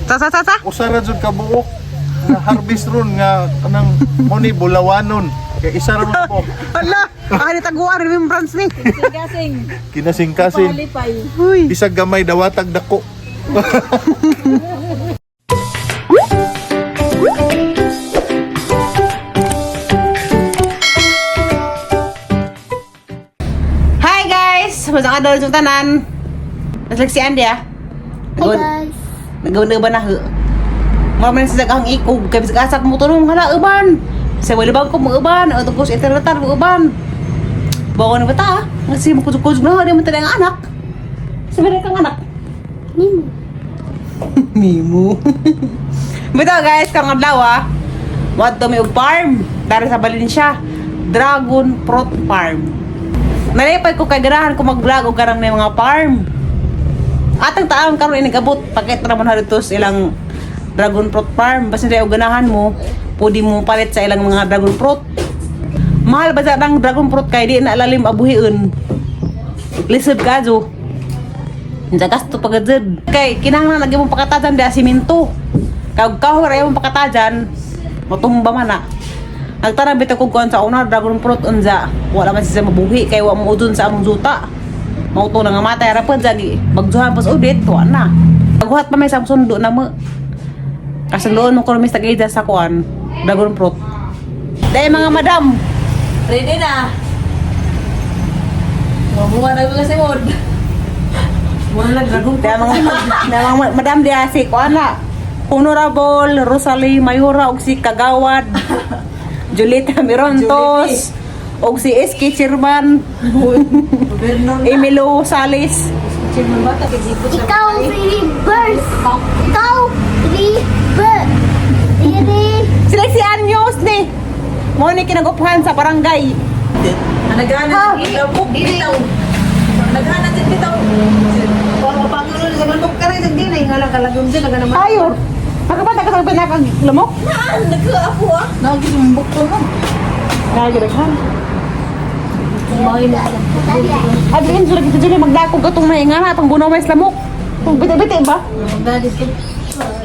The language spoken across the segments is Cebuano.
Sa sa sa sa. Usa ra jud ka buok nga harvest ron nga kanang mo ni bulawanon. Kay isa ra man buok. Hala, ani taguan remembrance ni. Kasing. Kinasing-kasing. Palipay. Uy. Bisag gamay dawatag dako. Hi guys! Masang adol sa tanan. Naslag si Andy ah. Hi guys. Nagawa ba na ho? Mura man sa daghang ikog kay bisag asak mo tunong hala uban. Sa wala bang ko mo uban, o tungkol sa internetan mo uban. Bawa na bata ah. Nga si mo kusog na di mo ang anak. Sabi na kang anak. Nimo. Mimo. Bitaw guys, karong adlaw ah. Wadto mi og farm dari sa Valencia. Dragon Fruit Farm. Nalipay ko kay ganahan ko mag-vlog og karang may mga farm. Atang taon karon inigabot pakit ra man dito sa ilang Dragon Fruit Farm. Basta og ganahan mo, pwede mo palit sa ilang mga dragon fruit. Mahal ba sa ang dragon fruit kay di na lalim abuhion. Lisod ka jo. Unsa gasto pagadzed. Kay kinahanglan lagi mong pakatajan di simento. Kag kahoy ra imong pakatajan, matumba man na. Nagtanang bitaw kog kuan sa una dragon fruit unsa. Wala man siya mabuhi kay wa mo udon sa among juta. Mauto na nga matay ra pud jagi. Bagjuhan pas udit wa na. Paghuhat pa may sa sundo na mo. Kasundoon mo ko mis tagaida sa kuan dragon fruit. Dahil mga madam, Ready na. Mabuha na ko kasi mod. Mura lang dragon. dahil mga, dahil mga madam diya si kuan na. Honorable Rosalie Mayora og si Kagawad Julita Mirontos og si SK Chairman Gobyerno na. Emilio Salis. Chairman bata kay gipot sa Ikaw reverse. Ikaw reverse. Iri. Sila si Anyos ni. Mo ni kinaguphan sa barangay. Nagana lamok bitaw. Nagana din bitaw. Para mapangulo sa lamok ka rin din ay nga lang kalagom din naga naman. Ayor. Pagkabata ka sa pinakag lamok? Naan nagkaapo ah. Nagisumbok ko mo. Nagiraghan. Kumain na. Adrian, sila kita dyan magdakog katong naingana atong bunaw may lamok. Kung biti-biti ba?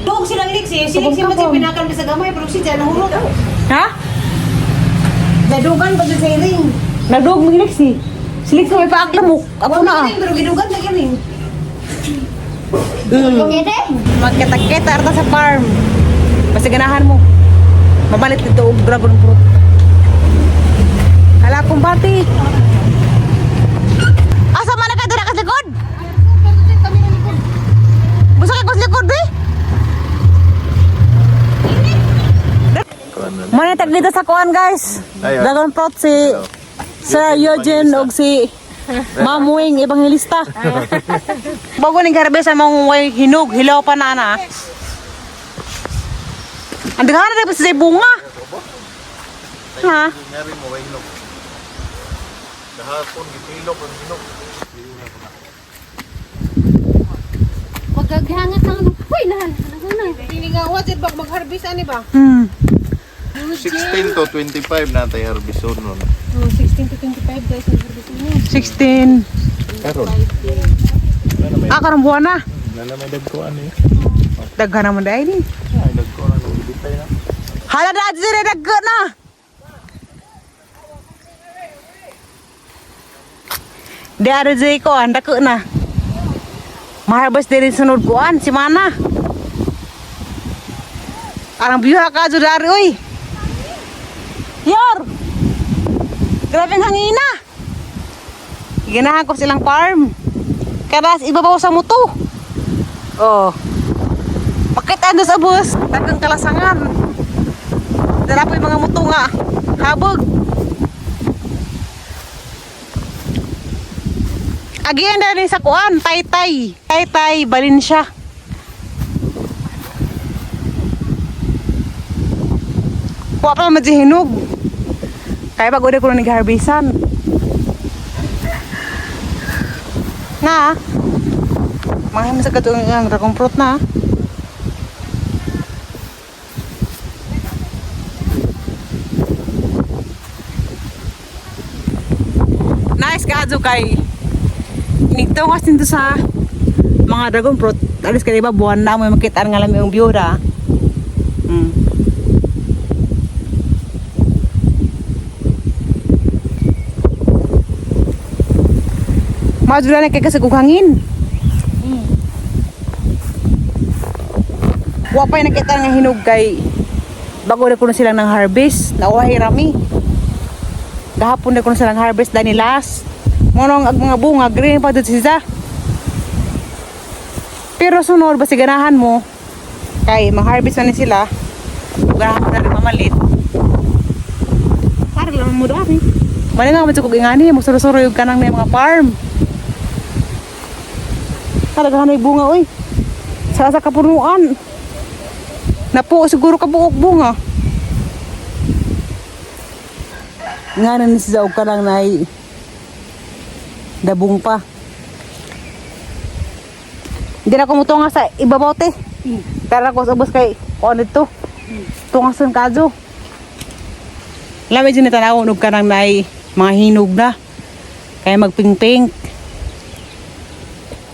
Dog silang liksi, siliksi mo si pinakal sa gamay pero si dyan nahurot. Ha? Dadugan pa sa ring. Nagdog mo hiliksi. Silik sa may paag lamok. Ako na ah. Pero gidugan na yun eh. Iri. Magkita-kita arta sa farm. Basta ganahan mo. Mabalit dito og dragon fruit. Hala kong bati. Asa man na ka dira ka sa likod? Busa ka sa likod, eh. Muna tag dito sa kuan, guys. Ayun. Dragon fruit si Sir Eugene og si Ma'am Wing Evangelista. Bago ning harvest sa mong way hinog, hilaw pa na na. Ang daghan na dapat sa bunga. Ha? Nyari mo way hinog. Kahapon gipilok ang hinog. Pagkaghangat ng ano. Uy, nahan. Nahan. Tiningawa jud bag mag-harvest ani ba? 16 to 25 na tay harvest nun. Oh, 16 to 25 guys ang harvest niya. 16. Karon. Ah, karong buwan na. Nala may dagko ano eh. Daghan naman dahil ni. Ay dagko na bitay na. Hala na diri daghan na. Di ada jay ko an dako na. Maharbas diri sunod kuan si mana. Arang biha ka jud ari oy. Yor. Grabe ang hangina. Ginahan ko silang farm. Karas ibabaw sa muto. Oh. Pakita ando sa bus, tagang kalasangan. Dara po yung mga muto nga. Habog. Agian na rin sa kuan, Taytay. Taytay, Valencia. Kuha pa man hinog. Kaya pag ko na nag-harvestan. Na. Mga sa katong ang dragon fruit na. Nice ka kay nigtaw kasi dito sa mga dragon fruit. Alis ka diba, buwan na mo yung makita nga lang yung view ra. Madula na kay kasag hangin. Wa pa nakita nga hinog kay bago na kuno silang ng harvest. Nauwahi rami. Gahapon na kuno silang harvest dani last. Mo ang mga bunga green pa dito sila. Pero sunod basta ganahan mo kay mag-harvest na ni sila. Ganahan mo na rin mamalit. Para lang mo dami. Mali nga man kog ingani mo suro-suro yung kanang na mga farm. Talaga na bunga oy. Sa kapunuan. Napo siguro kabuok bunga. Nga na ni siya og kanang nay dabong pa. Hindi na kumutunga sa ibabaw te. Pero ako sa ubos kay kuan dito. Tungason kadyo. Lami dyan na og kanang nay mga hinog na. Kaya magping-pink.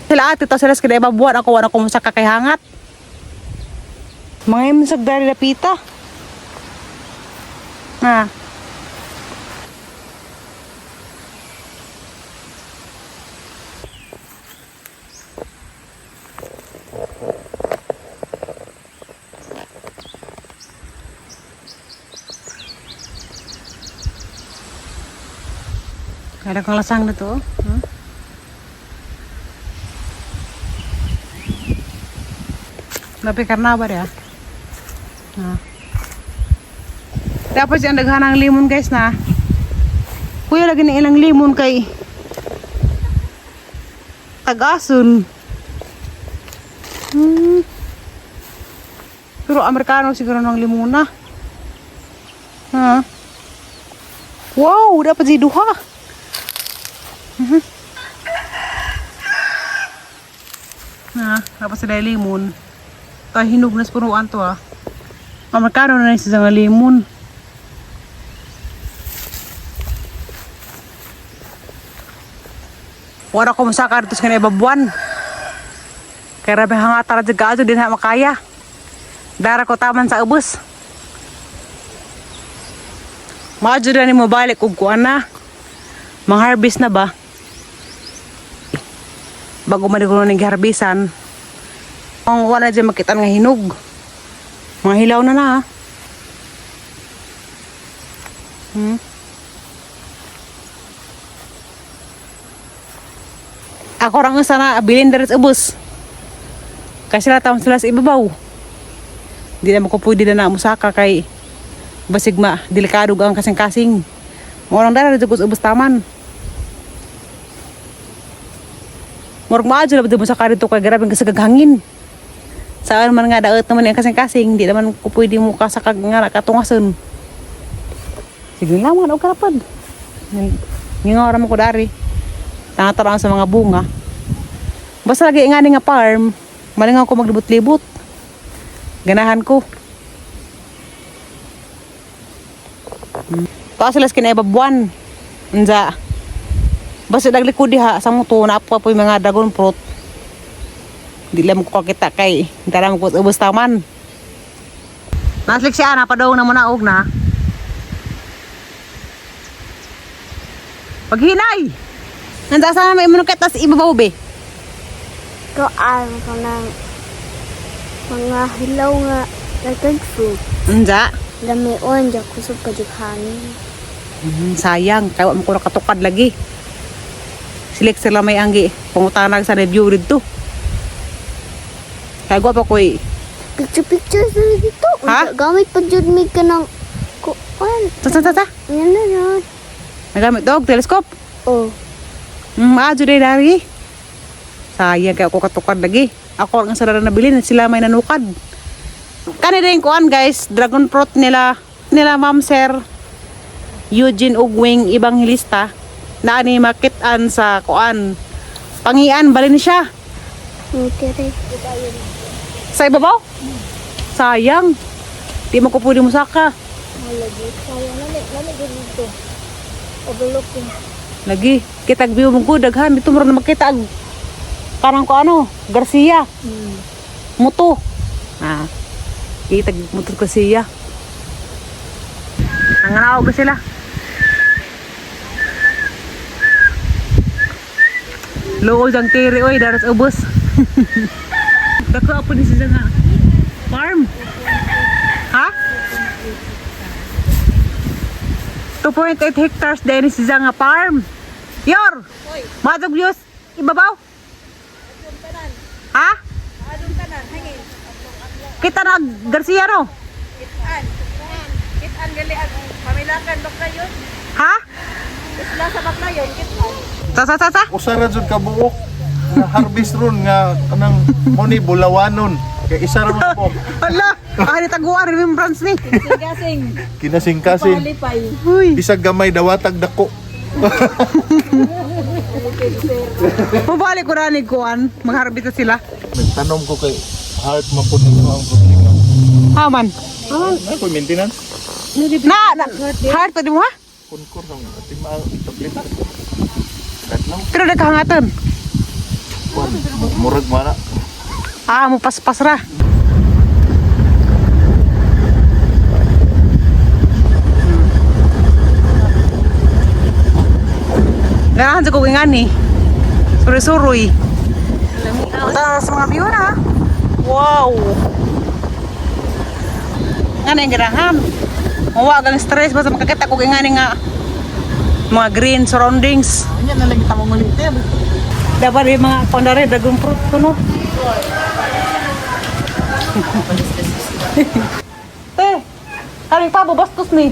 Sila ate to sila sa iba buwan ako wala ko mo sa kakahangat. Mga imsag dari lapita. Ha. Kada kang lasang na to. Huh? Lapi karna ba ya? Ha. Tapos yung daghan ng limon guys na. Kuya lagi na ilang limon kay tagasun. Pero Amerikano siguro ng limona. Ha. Wow, dapat si duha. Na, dapat sila limon. Tayo hinog na sa punuan to ah. Amerikano na rin sa nga limon. Wala ko masaka dito sa kanila buwan. Kaya rabi hangatara dyan gaado din ha makaya. Dara ko taman sa ubos. Maadyo na ni mo balik og kuan na. Mang-harvest na ba? Bago man ko ning harvestan. Ang wala dyan makita nga hinog. Mga hilaw na na ah. Ako rang sana abilin diri sa ubos. Kasi sila taon sila sa ibabaw. Di na ko pwede na na musaka kay basig ma delikado ang kasing-kasing. Morang dara dito sa ubos taman. Murag maadyo na ba mo sa dito kay grabe ang kasagaghangin. Saan man nga daot naman ang kasing-kasing, di naman ko pwede mo kasakag nga nakatungason. Sige lang mga og karapad. Ngingora mo ko dari. Tangataraan sa mga bunga. Basta lagi nga ni nga farm, malingaw ko maglibot-libot. Ganahan ko. Taas sila sa kinaibabuan. Unsa. Basta naglikod diha sa muto na po po yung mga dragon fruit. Di lang ko kakita kay dara mo ko ubos taman. Naslik siya na padong na muna og na. Paghinay. Nanda sa may imuno tas ibabaw be. Kuan ko ng mga hilaw nga dragon fruit. Unsa? Lamion, di ako sa padughangin. Sayang, kaya wa mo ko nakatukad lagi. Silik sila may anggi. Pangutanag sa review dito. Kaya gwa pa ko eh. Picture-picture sa dito. Ha? Gamit pa jud mi ka ng kuan. Sa sa sa sa. Yan na na. Nagamit dog, telescope. Oh. Maadyo day dari. Sayang kaya ako katukad lagi. Ako ang sarara nabilin, sila may nanukad. Kani din kuan guys, dragon fruit nila nila Ma'am Sir Eugene Ugwing Evangelista na ani makitaan sa kuan. Pangian balin siya. Tere. Sa ibabaw? Sayang. Di mo ko pwede musaka. Malagi. Sayang lami lami jud dito. Overlooking. Lagi, kitag view mo ko daghan dito mo na makita ang parang ko ano. Garcia. Muto. Ah. Kita Muto Garcia. Nanganaw ko sila. Luol ang tiri oy, daras ubos. Dako apo ni siya nga. Farm. Ha? 2.8 hectares din ni siya nga farm. Yor! Madog Diyos, ibabaw. Ha? Kita na Garcia no? Kitaan gali ang pamilakan Baclayon. Ha? Isla sa Baclayon, kitaan. Sa sa sa sa? Usa ra jud ka buok nga harvest ron nga kanang mo ni bulawanon. Kay isa ra man po. Ala, ah, taguan remembrance ni. Gasing. Kinasingkasin. Palipay. Uy, Bisag gamay dawatag dako. mabalik ko ranig kuan, magharbit na sila. Nagtanom ko kay heart man pud nito ang problema. Haman. Ano ko maintenance? Na, na, hard pa di mo ha? Kunkor ang ating mga tableta. Katlaw. Pero nagkahangatan. Kuan, murag mana. Ah, mo paspas ra. Ganahan sa kong ingani. Suroy-suroy. Taas mga view na. Wow. Nga na yung ganahan. Mawa gang stress basta makakita kong ingani nga mga green surroundings. Ano na lang kita mo ulitin. Dapat yung mga kondare, dragon fruit ko no. Te, karing pa, bubastos ni.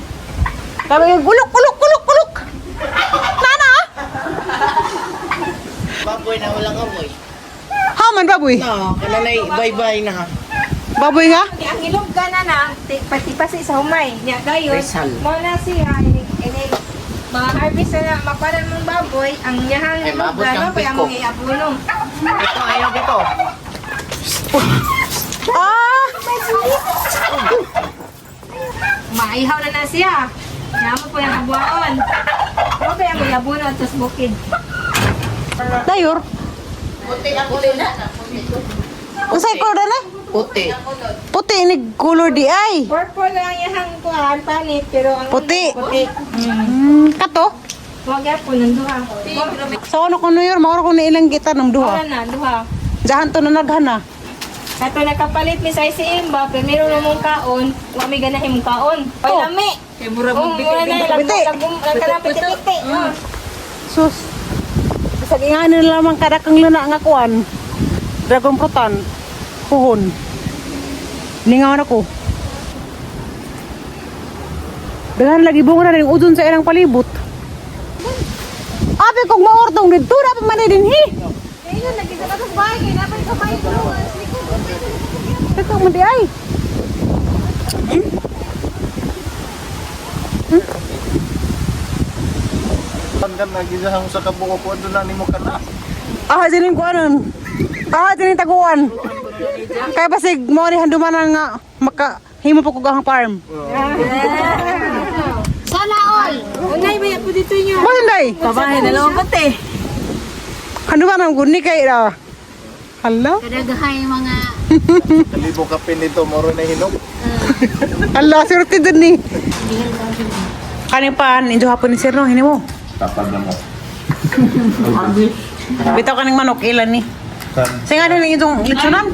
Kami yung gulok, gulok, gulok, gulok. Nana! Baboy na walang amoy. Haman, baboy. No, kananay bye-bye na. Baboy nga? Ang ilog ka na na, pati pasi sa humay. Niya dayon. Rizal. Mo na siya ini ini mga harvest na na maparan mong baboy ang yahang Ay, ilog maabot ka kang no kaya piko. mong iabuno. Ito, ayaw dito. Ah! Maihaw na na siya. Niya mo po ng abuaon. Mo kaya mo iabuno at sa bukid. Dayor. Puti ang ulo. Unsay color na? Puti. Puti ni color di ay. Purple lang ang yahang kuan panit pero ang Puti. Puti. Kato. Wa gyapon ng duha. Sa ano ko New Year, maura ko na ilang kita ng Wala duha. na duha. Jahan to na naghana. Kato nakapalit mi sa ICM ba, primero na mong kaon, wa mi ganahin mong kaon. Oy Oh. lami. Kay murag Oh, mura na lang Biti. lagum kanang piti-piti. Oh. Sus. Bisag ingani na lamang kada kang luna nga kuan. Dragon fruitan. Puhon. Ningaw na ko. Daghan lagi bunga na rin udon sa ilang palibot. Abi kong maordong dito na pa man din hi. Ito man di ay. Panggan lagi sa sa kabuok ko na nimo kana. Ah, dinin ko anon. Ah, dinin taguan. Kaya basig mo ni handuman nga maka himo pa kog ang farm. Sana all. Unay ba po dito nyo? Mo day. Babae na lang pati. Handuman ang guni kay ra. Hala? Kadaghay mga Kalibo kape nito moro na hinog. Hala, swerte dun ni. Kanin pan, injo hapon ni sir no, hini mo. Tapad na mo. Bitaw kaning manok ilan ni. Sa nga din itong litsonan.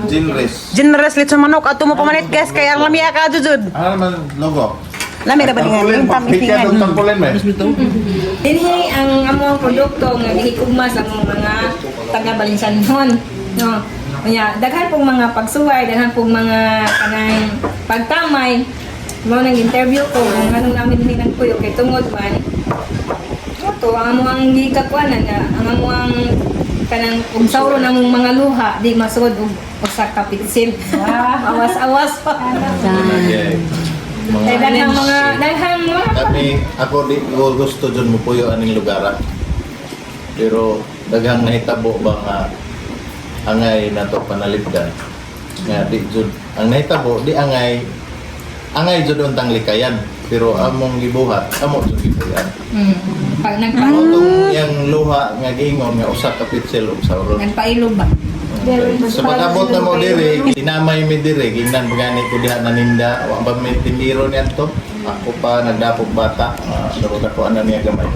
Ginres. Generous litson manok ato mo pamalit guys kay ang lamia ka jud. Ano naman logo? Lami ra ba ni nga Pagpikya tamisingan. tangkulin me. Dinhi ang among produkto nga gihigugma sa among mga taga Balinsanhon. No. Unya, daghan pong mga pagsuway, daghan pong mga kanang pagtamay. Mao nang interview ko kung anong namin dinhi nagpuyo kay tungod man. Ito ang among gikakuanan nga ang among kanang ug sauro namong mga luha di masud og usa ka pitsil. Awas-awas pa. Okay. Kay daghang mga daghang mga Kami, ako di ko gusto dyan mo puyo aning lugar. Ah. Pero daghang nahitabo ba nga angay nato panalipdan. Nga di jud ang nahitabo di angay angay jud untang likayan. Pero among gibuhat, amo jud gipuy-an. Pag nagpa Mao tong iyang luha nga giingon nga usa ka pitsel ug sauron. nagpailog ba? Okay. Sa pag-abot na mo diri, tinamay mi diri, gingnan pa gani ko diha naninda, wa pa may tindiro niadto. Ako pa nagdapog bata, uh, ako ana niya gamay.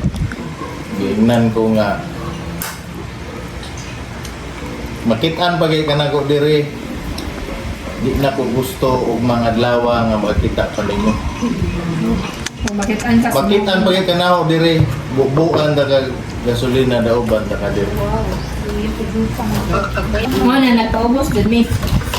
Gingnan ko nga makitaan pa kay kanako diri. Di na ko gusto og mga adlaw nga makita pa ninyo. Kung bakit ang kas Makitaan pa kay kanako diri, bubuan ta ka gasolina dauban ta ka diri. Mo na nagpaubos jud mi.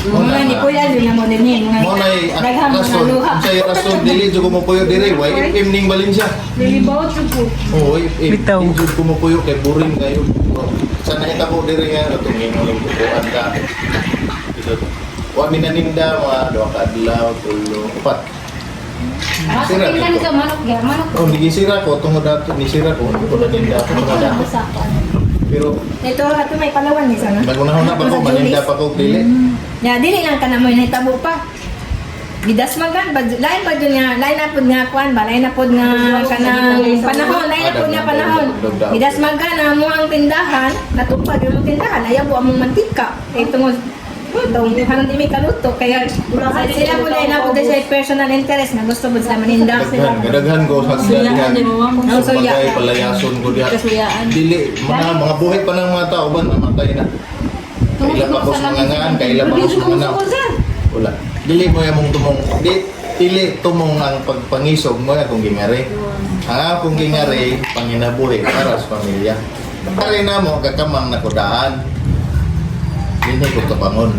Mo Mo na na ni nga. kuya jud na mo din ni mga Mo na daghang mga rason, luha. unsay rason dili jud ko mopuyo diri, YFM ning Valencia. Lilibaw jud ko. Oo, YFM. Bitaw. Dili jud ko mopuyo kay boring kayo. Sa nahitabo diri nga katong ingon ning bubuan ka. Ito. Wa mi naninda mga duha ka adlaw, tulo, upat. Sira Tingnan dito. ka manok ya, manok. Oh, nisira ko tungod ato nisira ko, hindi ko naninda ako tungod ato. Pero Ito ato may palawan ni sana. nagunahon na pa ko, maninda pa ko dili. Ya dili lang kana mo nahitabo pa. Gidas man ba lain pa jud nga lain na pud nga kuan ba lain na pud nga kanang panahon lain na pud nga panahon. Gidas man na mo ang tindahan natupad yung tindahan ayaw po among mantika. Kay tungod tong haron di may kaluto kaya sila po na po sa personal interest na gusto pud sa maninda. Daghan, kadaghan ko sa diha. Ang Sa suya. bagay palayason ko diha. Dili mga mga buhay pa ng mga tao ba namatay na. Kaila pa ko sa mga ngaan, kaila pa ko sa mga nao. Wala. Dili mo yamong tumong di dili tumong ang pagpangisog mo akong gingari. Ang akong gingari panginabuhi para sa pamilya. Kare na mo kakamang nakudaan. Dili ko kabangon.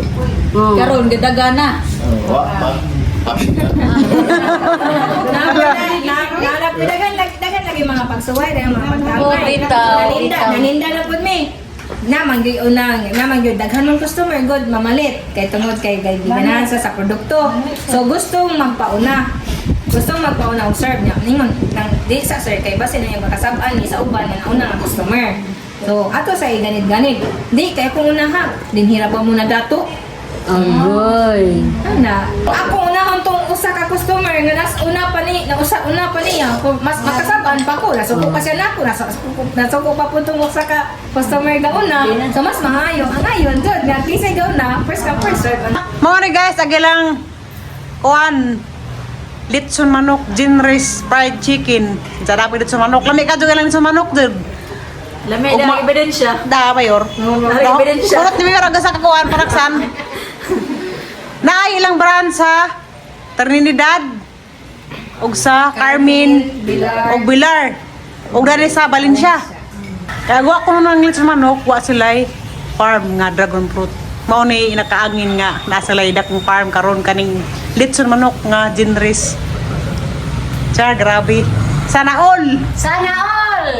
Karon gidagana. Oh, wa pa. Happy na. Dagan dagan lagi mga pagsuway, dagan mga pagtamay. Oh, bitaw, Naninda, bitaw. naninda na pud mi. Namang gyud unang, namang gyud daghan mong customer good mamalit kay tungod kay kay ganahan sa sa produkto. So gustong magpauna. Gustong magpauna og serve niya. Ningon nang di sa sir kay basin na yung makasab-an ni sa uban nga nauna nga customer. So ato sa ganid-ganid. Di kay kung una ha, dinhira pa muna dato. Agoy. Ana, ako unahon tong usa ka customer nga nas una pa ni, na usa una pa niya, kung mas makasabaan pa ko, nasuko pa siya nako, nasuko pa po tong usa ka customer ga una. So mas maayo, ang ayon jud nga kinsa ga una, first come first serve. Ana. Mao ni guys, agilang kuan litson manok, ginris, fried chicken. Sarap litson manok. Lami ka jud lang litson manok jud. Lami Ugma- na ebidensya. Da mayor. Dari ebidensya. Kurot ni Mayor ang sa kakuan paraksan. Naay ilang brand sa Trinidad ug sa Carmen Bilar. ug Bilar ug dali sa Valencia. Kaya wa ko nang litson manok, wa sila'y farm nga dragon fruit. Mao ni nakaangin nga nasa lay dakong farm karon kaning litson manok nga ginris. Char, grabe. Sana all. Sana all!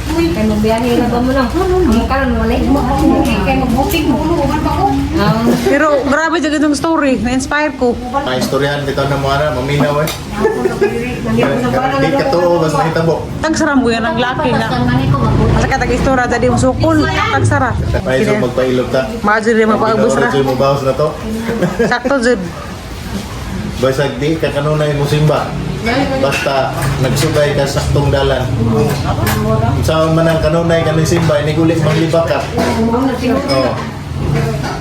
Kay magbiyahe na ba mo lang? Amo karon wala mo. Kay magbukig mo ulo pa ko. Pero grabe jud itong story, na-inspire ko. Mga istoryahan bitaw na mo ana, maminaw eh. Di katuo basta nahitabo. Tagsaram ko yan ang laki nga. Kan mani ko magbukig. Asa ka tag-istorya dadi mo sukol, tagsara. May so magpailog ta. Maayo rin magpaubos ra. Ginoo mo bawas na to. Sakto jud. Basag di ka kanunay mo simba. Basta nagsugay ka saktong dalan. Unsaon man ang kanunay ka ning simba, iniguli manglibak ka. Oh.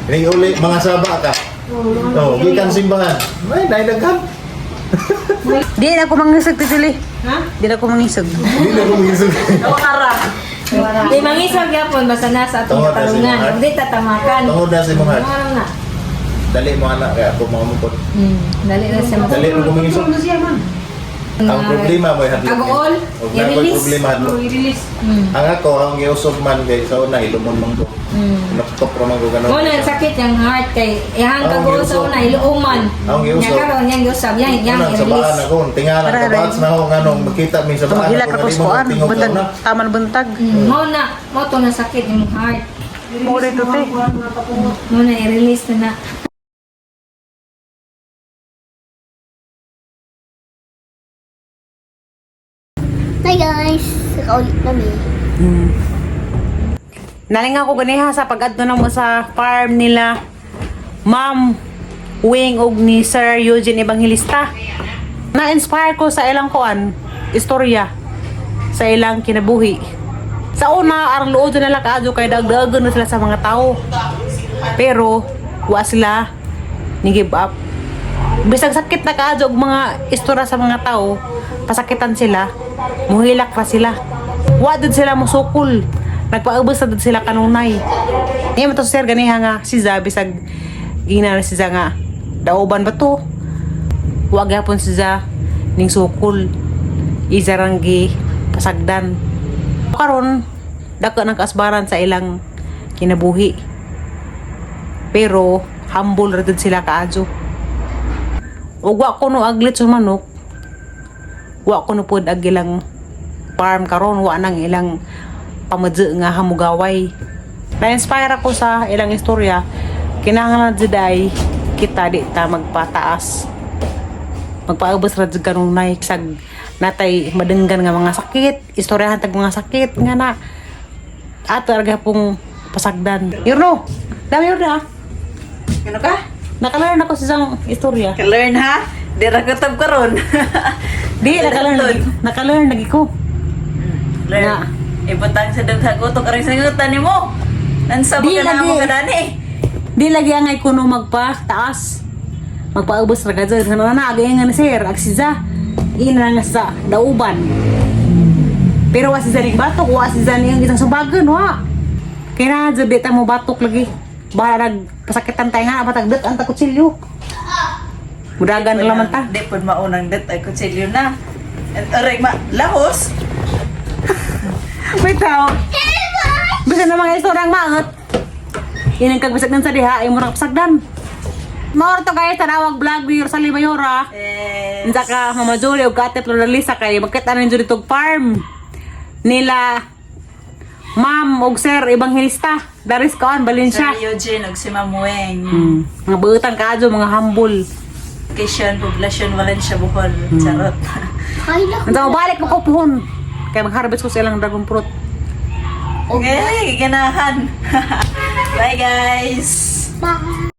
Iniguli mga saba ka. Oh, gikan simbahan. Ay, naidaghan. Di na ako mangisog titili. Ha? Di na ako mangisog. Di na ko mangisog. Di mangisog gyapon basta nasa atong Tungod na si katarungan. Mahal. Hindi tatamakan. Tungod na si Mahal. Ano na? Dali mo anak kaya ako mga mukot. Dali na siya. Dali mo kumangisog. Ang problema mo ay hadlok. Kagool, Og na ako'y i-release. problema hadlok. Ang ako, ang giusog man kay sa una, ilumon man ko. Naktok ra man ko ganun. Mo na sakit yung heart kay ihang Ang kagool sa giusab. una iluoman. Ang giusab. Nya karon yang giusab yang yang Una, sa baan i-release. ako, tingalan Tara, ka Ray. na ako nga nung makita mi sa baan Maghila ako ka nga ko di mo kuan, tingog ka buntag una. taman buntag. Mo na mo to na sakit imong heart. Mo dito te. Mo na i-release na na. Hi guys! Nakaulit kami. Nalinga ko ganiha sa pag-adto na mo sa farm nila. Ma'am Wing og ni Sir Eugene Evangelista. Na-inspire ko sa ilang kuan, istorya sa ilang kinabuhi. Sa una, arang luod na nila kaadyo kay dagdagan na sila sa mga tao. Pero, wa sila ni give up. Bisag sakit na kaadyo og mga istorya sa mga tao, pasakitan sila, muhilak ra sila. Wa dud sila mosukol. Nagpaubos na dud sila kanunay. Niya mo to sir ganiha nga si Za bisag gina na si Za nga dauban ba to? Wa gyapon si Za ning sukol. Isa rang gi pasagdan. Karon dako ng kaasbaran sa ilang kinabuhi. Pero humble ra dud sila kaadyo. Ug wa ko no aglit sa manok. Wa ko no pod ag ilang farm karon, wa nang ilang pamadyo nga hamugaway. Na-inspire ako sa ilang istorya. Kinahanglan jud ay kita di ta magpataas. Magpaubos ra jud kanunay sag natay madenggan nga mga sakit, istoryahan tag mga sakit nga na ato ra pong pasagdan. Yurno, dami yurno. Ano ka? Nakalearn ako sa isang istorya. Ka-learn ha? Di ra katab karon. Di, nakalearn. Nakalearn lagi ko. Learn. Na. Ibutang sa daghang utok aron sa ngutan nimo. Nansa Di ba ka na lagi. mo kadani? Di lagi angay kuno magpa taas. Magpaubos ra ka dyan. Ano na, agay nga ni sir, agsiza. Ina nga sa dauban. Pero wa si ning batok, wa si ning isang subagan, wa. Kaya na, dyan, di ta mo batok lagi. Bahala nagpasakitan tayo nga, patagdat ang takutsilyo. Mudagan na laman ta. Di pud maunang det ay kutsilyo na. Aray ma lahos. May tao. Bisa na mga istorang maangat. Yan ang kagbisag sa diha, ay murang pasagdan. Maor to guys, tanawag vlog ni Rosalie Mayora. Eh, Unsa ka Mama Julie ug Ate Floralisa kay magkita na ninyo dito og farm nila Ma'am ug Sir Evangelista Daris Kaan Valencia. Sir Eugene ug si Ma'am Weng. Mga buutan kaadyo, mga humble. Location, Poblacion, Valencia, Bohol. Charot. Kaya ko. Unsa mobalik mo ko puhon. Kay mag-harvest ko sa ilang dragon fruit. Okay, ganahan. Bye guys. Bye.